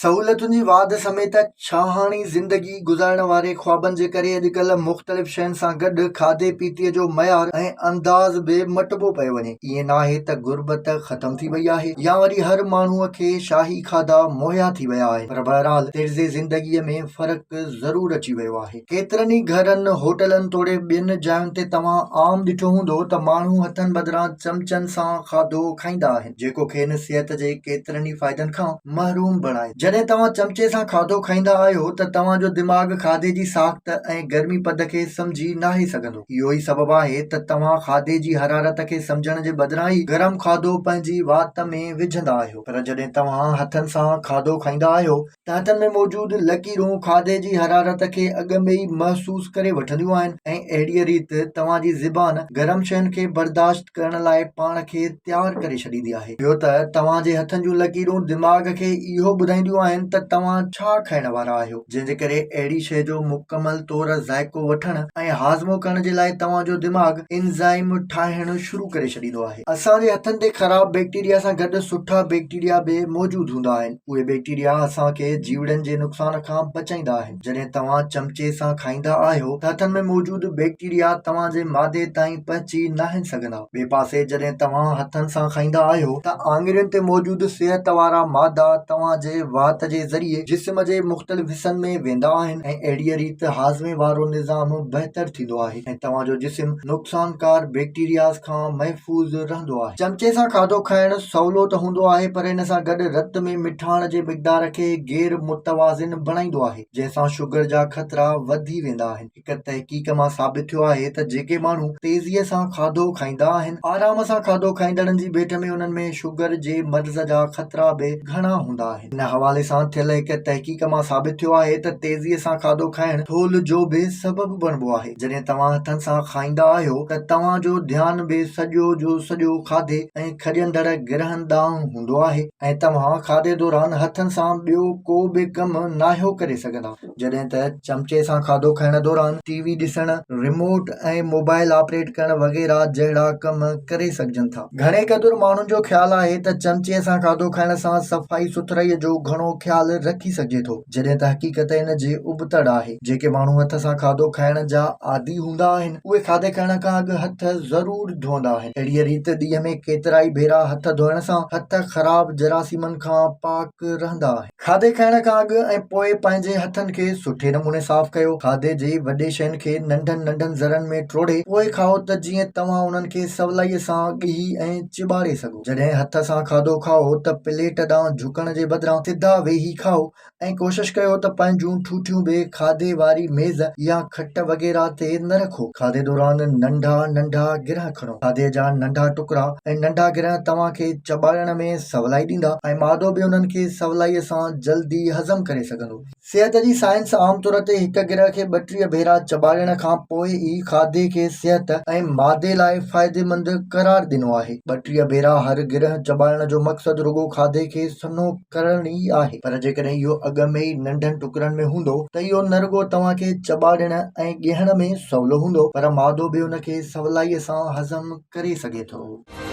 سهولتن جي واڌ سميت شاهاڻي زندگي گذارڻ واري خوابن جي ڪري اڄڪلهه مختلف شين سان گڏ کاڌي پيتي جو معيار ۽ انداز به مٽبو پيو وڃي. ائين ناهي ته غربت ختم ٿي وئي آهي يا وري هر ماڻهوء کي شاهي کاڌا مهيا ٿي ويا آهن پر بهرحال طرز زندگيء ۾ فرق ضرور اچي ويو آهي. ڪيترن ئي گهرن، هوٽلن توڙي ٻين جاين تي توهان عام ڏٺو هوندو ته ماڻهو هٿن بدران چمچن سان کاڌو کائيندا آهن. جيڪو کين صحت جي ڪيترن ئي فائدن کان محروم بڻائي. جڏهن توهان چمچي سان کاڌو کائيندا آهيو ته توهان جو دماغ کاڌي جي ساخت ۽ گرمي پد کي سمجهي ناهي سگهندو. اهو ئي سبب آهي ته توهان کاڌي جي حرارت کي سمجهڻ جي بدران ئي گرم کاڌو پنهنجي وات ۾ وجهندا آهيو. پر جڏهن توهان هٿن سان کاڌو کائيندا آهيو ته هٿن ۾ موجود لڪيرون کاڌي جي حرارت کي اڳ ۾ ئي محسوس ڪري وٺنديون آهن ۽ اهڙيء ريت توهان جي زبان گرم شين کي برداشت ڪرڻ لاء پاڻ کي تيار ڪري ڇڏيندي آهي. ٻيو ته توهان جي هٿن جون لڪيرون دماغ کي اهو ٻڌائينديون آهن ته توهان ڇا کائڻ وارا آهيو، جنهن جي ڪري اهڙي شيء جو مڪمل طور ذائقو وٺڻ ۽ هاضمو ڪرڻ جي لاء توهان جو دماغ انزائم ٺاهڻ شروع ڪري ڇڏيندو آهي. اسان جي هٿن تي خراب بيڪٽيريا سان گڏ سٺا بيڪٽيريا به موجود هوندا آهن. اهي بيڪٽيريا اسان کي جيوڙن جي نقصان کان بچائيندا آهن. جڏهن توهان چمچي سان کائيندا آهيو ته هٿن ۾ موجود بيڪٽيريا توهان جي معدي تائين پهچي ناهن سگهندا. ٻئي پاسي جڏهن توهان هٿن سان کائيندا آهيو ته آڱرين تي موجود صحت وارا مادا توهان جي وات جي ذريعي جسم جي مختلف حصن ۾ ويندا آهن ۽ اهڙيء ريت هاضمي وارو نظام بهتر ٿيندو آهي ۽ توهان جو جسم نقصانڪار بيڪٽيرياز کان محفوظ رهندو آهي. چمچي سان کاڌو کائڻ سولو ته هوندو آهي پر ان سان گڏ رت ۾ مٺاڻ جي مقدار کي غير متوازن بڻائيندو آهي جنهن سان شگر جا خطرا وڌي ويندا آهن. هڪ تحقيق مان ثابت ٿيو آهي ته جيڪي ماڻهو تيزيء سان کاڌو کائيندا آهن آرام سان کاڌو کائيندڙن جي ڀيٽ ۾ انهن ۾ شگر جي مرض جا خطرا به گهڻا هوندا آهن. ان حوالي سان ٿيل هڪ تحقيق مان ثابت ٿيو آهي ته تيزيء سان کاڌو کائڻ ٿولهه جو به سبب بڻبو آهي. جڏهن توهان هٿن سان کائيندا آهيو ته توهان جو ڌيان به سڄو جو سڄو کاڌي ۽ کڄندڙ گرهن ڏانهن هوندو آهي ۽ توهان کاڌي دوران هٿن سان ٻيو ڪو به ڪم ناهيو ڪري سگهندا. جڏهن ته چمچي سان کاڌو کائڻ دوران ٽي وي ڏسڻ، ريموٽ ۽ موبائل آپريٽ ڪرڻ وغيره جهڙا ڪم ڪري سگهجن ٿا. گهڻي قدر ماڻهن جو خيال آهي ته چمچي سان کاڌو کائڻ سان صفائي سٿرائي جو گهڻو خيال رکي سگهجي ٿو، جڏهن ته حقيقت ان جي ابتڙ آهي. جيڪي ماڻهو هٿ سان کاڌو کائڻ جا عادي هوندا آهن، اهي کاڌي کائڻ کان اڳ هٿ ضرور ڌوئندا آهن. اهڙيء ريت ڏينهن ۾ ڪيترائي ڀيرا هٿ ڌوئڻ سان هٿ خراب جراثيمن کان پاڪ رهندا آهن. کاڌي کائڻ کان اڳ ۽ پوء پنهنجي هٿن کي سٺي نموني صاف ڪيو. کاڌي جي وڏي شين کي ننڍن ننڍن ذرن ۾ ٽوڙي پوء کائو ته جيئن توهان انهن کي سولائيء سان ڳهي ۽ چٻاڙي سگهو. جڏهن هٿ سان کاڌو کائو ته پليٽ ڏانهن جهڪڻ جي بدران سڌا ويهي کائو ۽ ڪوشش ڪيو ته پنهنجون ٺوٺيون به کاڌي واري ميز يا کٽ وغيره تي نه رکو. کاڌي دوران ننڍا ننڍا گرهه کڻو. کاڌي جا ننڍا ٽڪرا ۽ ننڍا گرهه توهان کي چٻاڙڻ ۾ سولائي ڏيندا ۽ مادو به انهن کي سولائيء سان جلدي هضم ڪري سگهندو. صحت جي سائنس عام طور تي هڪ گرهه کي 32 ڀيرا چٻاڙڻ کان پوء ئي کاڌي کي صحت ۽ مادي لاء فائديمند قرار ڏنو آهي. 32 ڀيرا هر گرهه چٻاڙڻ جو مقصد رڳو کاڌي کي سنهو ڪرڻ ئي آهي پر جيڪڏهن اهو اڳ ۾ ئي ننڍن ٽڪرن ۾ هوندو ته اهو نه رڳو توهان کي چٻاڙڻ ۽ ڳيهڻ ۾ سولو هوندو پر مادو به ان کي سولائيء سان هضم ڪري سگهي ٿو.